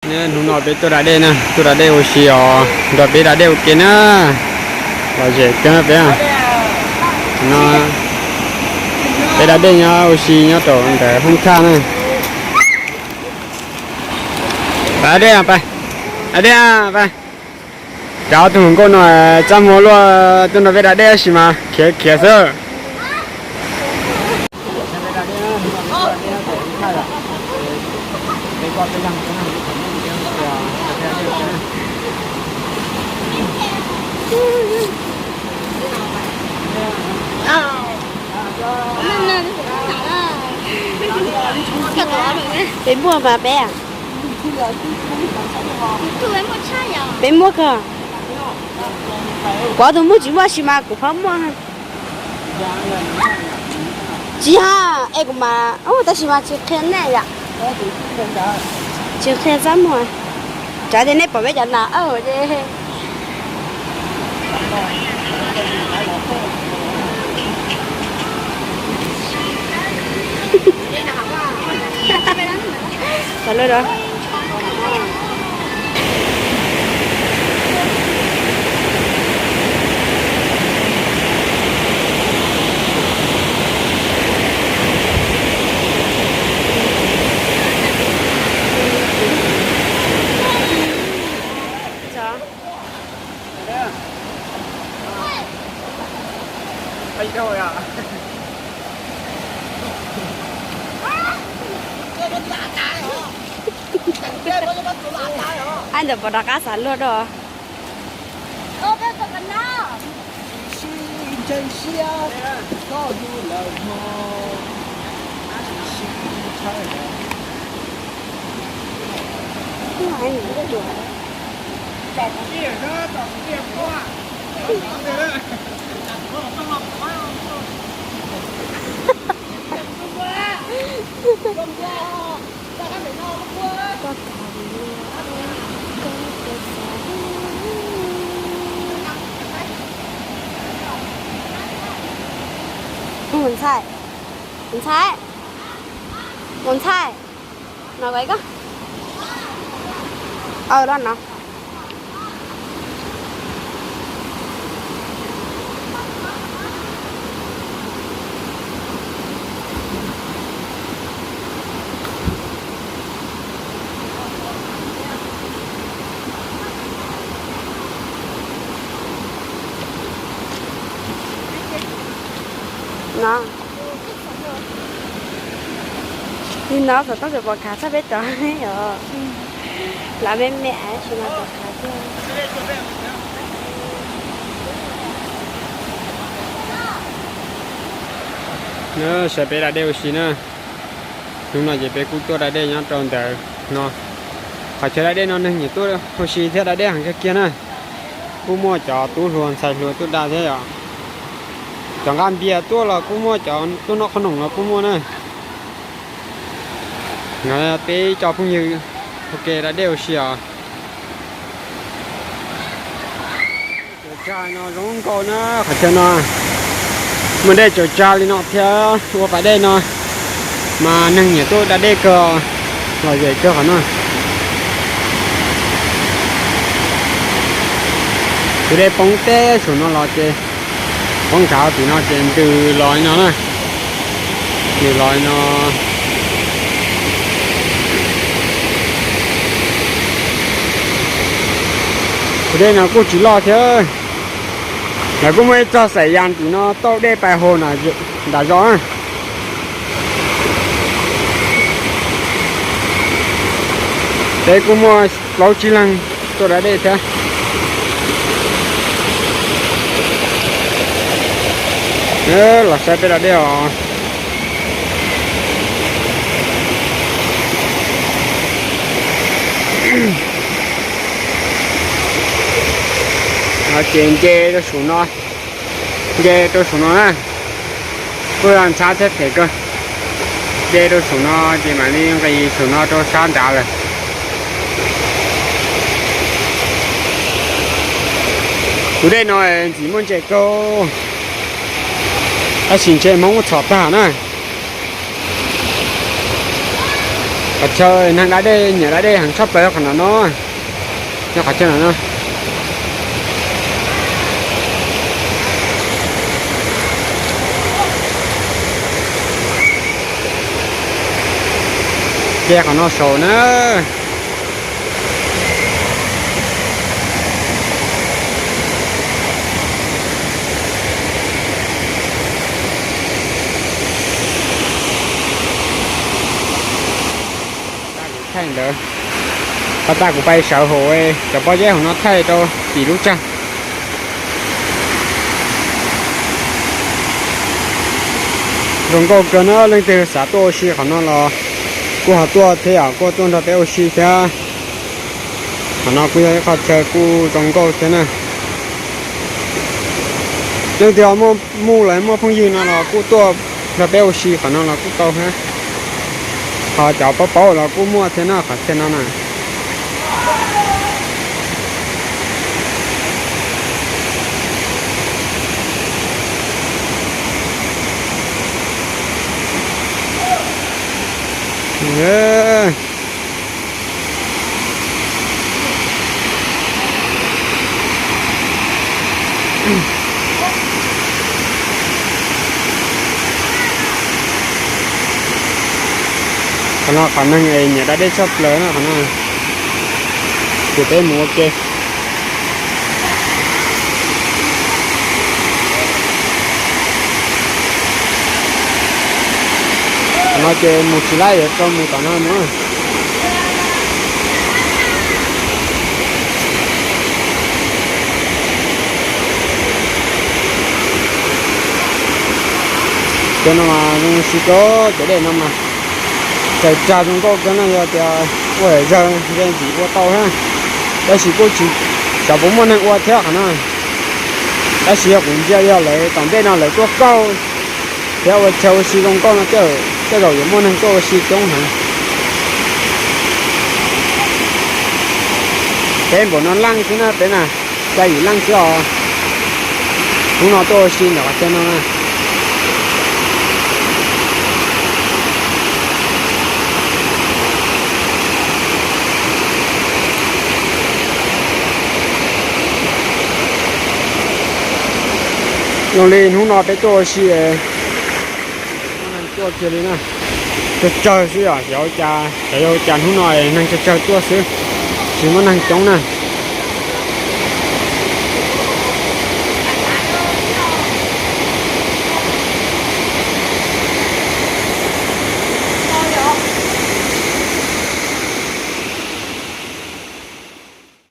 Hnub no peb tuaj da dej na, tuaj da dej ua si os, nrog peb da dej ua ke na. Lom zem kawg peb no, peb da dej nyob ua si nyob rau ntawm hoob thaj na. Pab dej, pab dej, pab. Cov tus hluas nkauj no txaj muag luaj tuaj nrog peb da dej tab sis mas khiav khiav xwb. Peb muaj mas peb, peb muaj kawg. Kuv ob tug muaj tsis muaj sis mas kuv pab muaj. Tsis ha, es kuv mas tab sis mas tsis qhia nej yom. Tsis qhia txaj muag. Tsam tias nej pom peb cov nas ces Ab, ntawm pom rov qab xav luag dua. Mus ntxhais, mus ntxhais, mus ntxhais, no ko, aw, los no. No, nim no xov tooj tseem pom khav tshaj peb cov os. Lawv me me tab sis mas pom khav tiag. Saib peb da dej ua si na. Hnub no ces peb kuj tuaj da dej nyob rau ntawd no. Qhov chaw da dej no neeg nyiam tuaj ua si thiab da dej heev kawg kiag na. Kuj muaj cov tub hluas ntxhais hluas tuaj da thiab yom. Cov nqa npias tuaj los kuj muaj, cov tuaj noj qhob noom los kuj muaj na. Peb cov phooj ywg ua ke da dej ua si os. Cov tsag no zoo nkauj na, qhov chaw no muaj dej cov tsag li no thiab ua pas dej no mas neeg nyiam tuaj da dej kawg, lom zem kawg qhov no. Tus dej poob teb saum no los ces poob nrad tim no ces ntws los li no na. Ntws los li no. Tus dej no kuj tsis loj thiab. Lawv kuj muaj ib txoj xaim yas tim no tauj dej pais hauv nram zos na. Peb kuj muaj plaub tsib leeg tuaj da dej thiab. Los saib peb da dej os. Ces nce rau saum no, nce rau saum no na. Kuj ntxhab thiab phem kawg. Nce rau saum no ces mam li nqis saum no rau sab nrad lawm. Tus dej no ntxim muaj ntses kawg, tab sis ntshe Hmoob txhom tag na. Qhov chaw neeg da dej nyiam da dej heev tshaj plaws qhov no no, nyob qhov chaw no no. Ces qhov no saud na. Thaij ntawd, pas tas kuv pais sawv hauv cov pob zeb hauv no thaij rau tim lub tsag. Zoo nkauj kawg na, leej twg xav tuaj ua si qhov no los kuj ho tuaj thiab, kuj tuaj nrog peb ua si thiab. Qhov no kuj yog ib qho chaw kuj zoo nkauj thiab na. Leej twg muaj, muaj los muaj phooj ywg no los kuj tuaj nrog peb ua si qhov no los kuj tau thiab. Ho cov paub paub los kuj muaj thiab no qhov chaw no na. Qhov no qhov neeg es nyiam da dej tshaj plaws no qhov no. Ces peb mus ua ke. Qhov no ces mus tsis laib, yuav tau mus tom no mus. Cov no mas zoo siab kawg, cov dej no mas tsaws tsag zoo nkauj kawg no, yog tias ua zawg ze ntxim ua tau thiab. Tab sis kuj tsis xyov puas muaj neeg ua thiab qhov no. Tab sis yog kuv ntsia yog lawv tom ntej no lawv tuaj kaug thiab ua chaw ua si zoo nkauj no tej zaum yuav muaj neeg tuaj ua si coob heev. Peb npaum no leej xwb na, peb na, xya yim leej xwb os. Hnub no tuaj ua si ntawm qhov chaw no na. Zoo li hnub no peb tuaj ua si, muaj neeg tuaj kiag li na. Tsawg tsawg xwb os, xyov ua cas, xyov yog ua cas hnub no neeg tsawg tsawg tuaj xwb, tsis muaj neeg coob na.